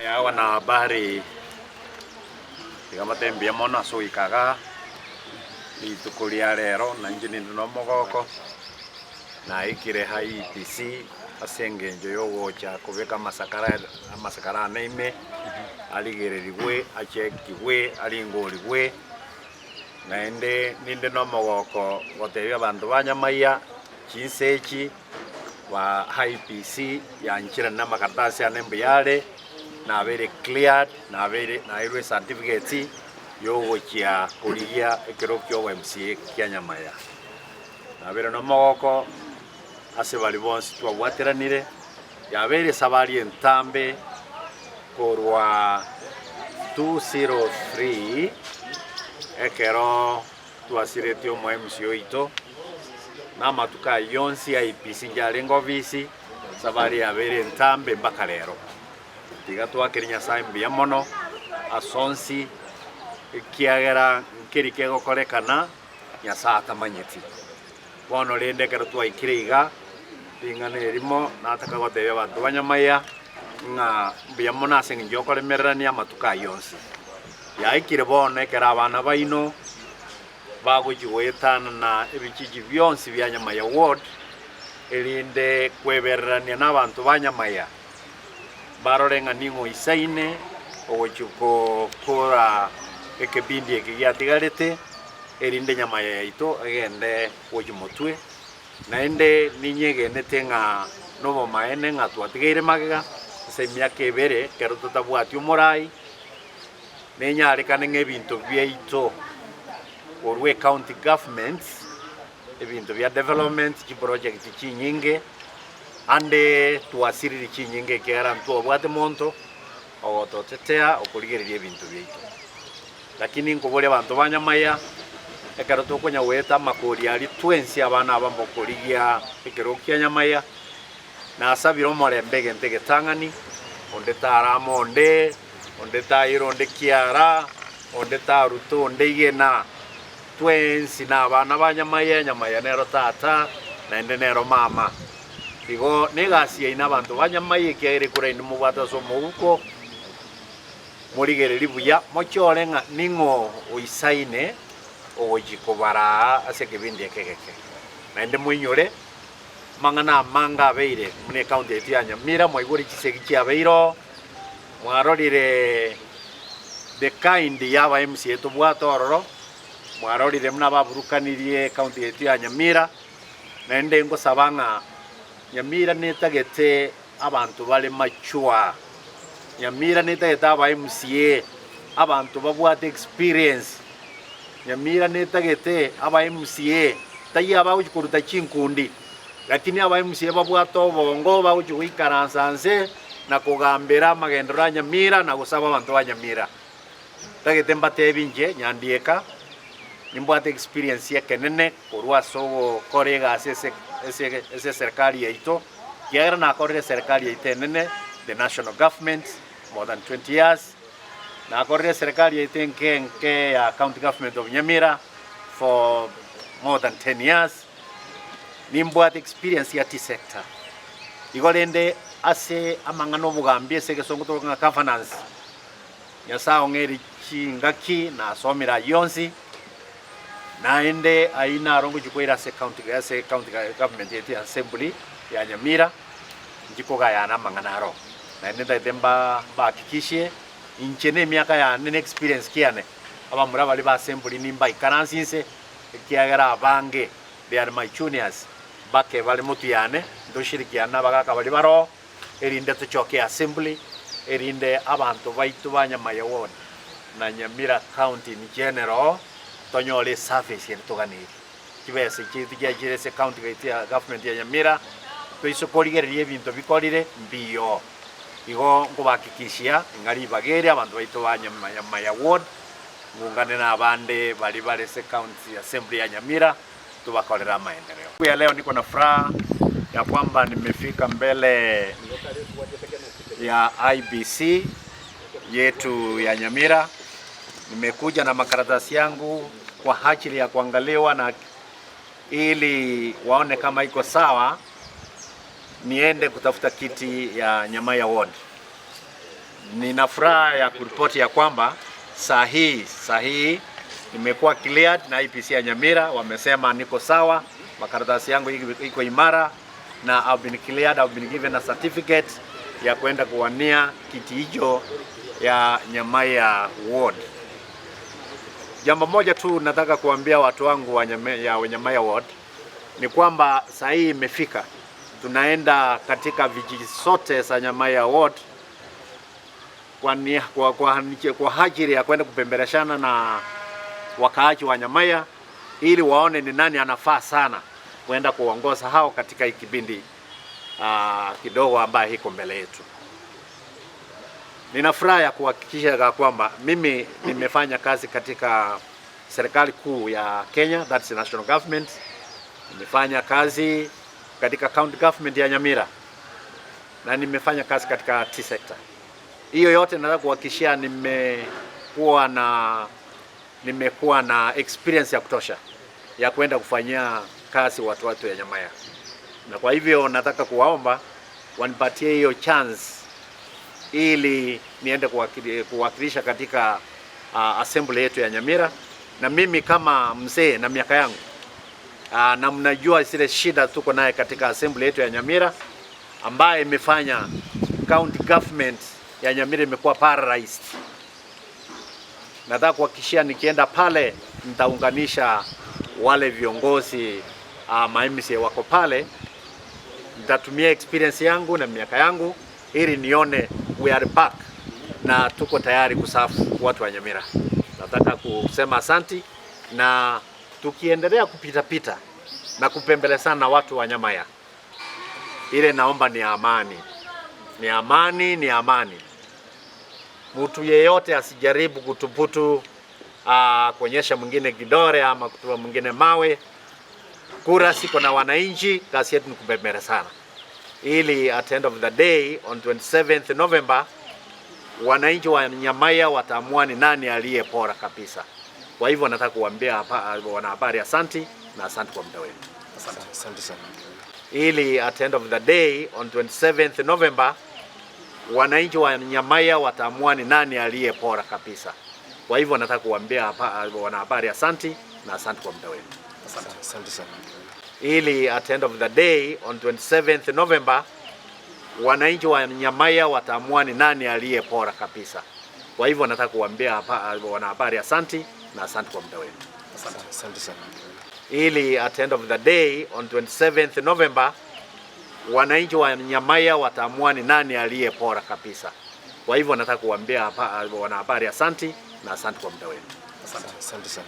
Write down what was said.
Aya wanahabari, tiga mbatebie mbuya mono ase ogoika igaa rituko ria rero, na inche ninde na omogoko, naikire IEBC ase engencho ya ogocha kobeka amasakara amasakara ane ime, arigererigwe, achekigwe, aringorigwe, naende ninde na omogoko gotebia abanto ba Nyamaiya chinsa echi. Ba IEBC yanchire namakaratasi ane mbuya are, nabeire cleared, nabeire naeirwe ecertificate yogochia korigia ekero kia obo MCA kia Nyamaya. Nabeire nomogoko ase baria bonsi twabwateranire, yabeire esabari entambe korwa 203 ekero Twasiretie omoemsi oito, na amatuko ayio onsi IEBC njarenge ofisi, safari yabeire entambe mpaka rero. Tiga twakere Nyasae mbuya mono ase onsi, ekiagera nkeri kegokorekana Nyasae atamanyeti. Bono rende ekero twaikire iga, ring'ana erimo nataka gotebia abanto ba Nyamaiya ng'a mbuya mono ase eng'encho y'okoremererania amatuko ayio onsi. Yaikire bono ekero abana baino bagochia goetanana ebichichi bionsi bia Nyamaiya Ward, erinde kwebererania nabanto ba Nyamaiya, barore ng'a ning'o oisaine ogochia gokora ekebindi eke giatigarete, erinde Nyamaiya yaito egende gochia motwe. Naende ninyegenete ng'a nobomaene ng'a twatigeire magega ase emiaka ebere ekero totabwati omorai, nenyarekane ng'a ebinto biaito korwa ecounty government, ebinto bia development, chiproject chinyinge, ande twasiriri chinyinge ekiagera ntwabwate monto ogototetea okorigereria ebinto biaito. Lakini nkoboria abanto ba Nyamaya, ekero tokonya goeta amakori aria twensi abana aba mokorigia ekerogo kia Nyamaya, nasabire omorembe egento egetang'ani, onde tarama onde, onde tayera onde kiara, onde taruta onde igena, twensi nabana ba Nyamaya, Nyamaya nero tata, naende nero mama. Igo negasi yaino abanto ba Nyamaya ekiagera ekura inwe mobwate ase omouko, Morigererie buya, mochore ng'a ning'o oisaine ogochia kobaraa ase ekebindi eke egeke. Naende moinyore amang'ana amange abeire buna ecounty yaito ya Nyamira, mwaigure chisegi chiabeire oo, mwarorire the kind ya aba MCA tobwate ororo, mwarorire buna baburukanirie ecounty yaito ya Nyamira, naende ngosaba ng'a Nyamira netagete Abanto bare mature. Nyamira netagete aba MCA, abanto babwate experience. Nyamira netagete aba MCA, taiyo abagochia koruta chinkundi, lakini aba MCA babwate obongo bagochia goikaransa nse na kogambera amagenderero a Nyamira na gosaba abanto ba Nyamira. Ntagete mbatebi inche Nyandieka, nimbwate experience ekenene korwa ase ogokora egasi ase ase ase eserikari yaito, ekiagera nakorire eserikari yaito enene, the national government, more than 20 years, nakorire eserikari yaito enke enke ya county government of Nyamira for more than 10 years, nimbwate experience ya tea sector. Igo rende ase amang'ana obogambi ase egesongo tokoroka ng'a governance, Nyasae ong'eire chingaki nasomire ayio onsi, naende ayio naro ngochia koira ase county ase county government yaito ya assembly ya Nyamira, nchie kogayana amang'ana aro. Naende ntagete mba mbahakikishie, inche na emiaka yane na experience kiane, abamura baria ba assembly nimbaikaranse inse, ekiagera abange they are my juniors, mbake bare motwe yane, ntoshirikiane na abagaka baria bare oo. erinde tochoke assembly, erinde abanto baito ba Nyamaya ward na Nyamira county in general tonyore eservice ere toganeirie. Chibesa chiaito chiachire ase county yaito ya government ya Nyamira, toise korigereria ebinto bikorire mbiyo. Igo nkobahakikishia ng'a ribaga eri abanto baito ba Nyamaya ward ng'ungane na abande baria bare ase county assembly ya Nyamira, tobakorere amaendeleo. Siku ya leo niko na furaha ya kwamba nimefika mbele ya IEBC yetu ya Nyamira. Nimekuja na makaratasi yangu kwa ajili ya kuangaliwa na ili waone kama iko sawa niende kutafuta kiti ya Nyamaiya Ward. Nina furaha ya kuripoti ya kwamba saa hii saa hii nimekuwa cleared na IEBC ya Nyamira, wamesema niko sawa, makaratasi yangu iko imara na I've been cleared, I've been given a certificate ya kwenda kuwania kiti hicho ya Nyamaiya Ward. Jambo moja tu nataka kuambia watu wangu wa Nyamaiya Ward ni kwamba saa hii imefika, tunaenda katika vijiji sote za Nyamaiya Ward kwa ajili ya kwenda kupembeleshana na wakaaji wa Nyamaiya ili waone ni nani anafaa sana kwenda kuongoza hao katika hii kipindi kidogo ambaye iko mbele yetu. Nina furaha ya kuhakikisha kwamba mimi nimefanya kazi katika serikali kuu ya Kenya, that's the national government. Nimefanya kazi katika county government ya Nyamira na nimefanya kazi katika tea sector. Hiyo yote nataka kuhakikishia nimekuwa na experience ya kutosha ya kwenda kufanyia kazi watu ya Nyamaiya, na kwa hivyo nataka kuwaomba wanipatie hiyo chance ili niende kuwakilisha katika assembly yetu ya Nyamira, na mimi kama mzee na miaka yangu na mnajua zile shida tuko naye katika assembly yetu ya Nyamira ambaye imefanya county government ya Nyamira imekuwa paralyzed. Nataka kuhakikishia nikienda pale nitaunganisha wale viongozi ma MCA wako pale, nitatumia experience yangu na miaka yangu ili nione we are back na tuko tayari kuserve watu wa Nyamira. Nataka kusema asanti, na tukiendelea kupita pita na kupembelezana na watu wa Nyamaiya, ile naomba ni amani, ni amani, ni amani. Mtu yeyote asijaribu kutuputu kuonyesha mwingine kidore ama kutupa mwingine mawe. Kura siko na wananchi, kazi yetu ni kupembelezana, ili at the end of the day on 27th November wananchi wa Nyamaiya wataamua ni nani aliye bora kabisa. Kwa hivyo nataka kuambia wanahabari asanti na asante kwa muda wenu. Asante sana. Ili at the end of the day on 27th November wananchi wa Nyamaiya wataamua ni nani aliye bora kabisa. Kwa hivyo nataka kuambia wanahabari asanti na asante kwa muda wenu. Asante sana. Ili at the end of the day on 27th November wananchi wa Nyamaiya wataamua ni nani aliye bora kabisa. Kwa hivyo nataka kuambia wanahabari asanti na asante kwa muda wenu. Asante sana. Ili at the end of the day on 27th November wananchi wa Nyamaiya wataamua ni nani aliye bora kabisa. Kwa hivyo nataka kuambia wanahabari asanti na asante kwa muda wenu. Asante sana.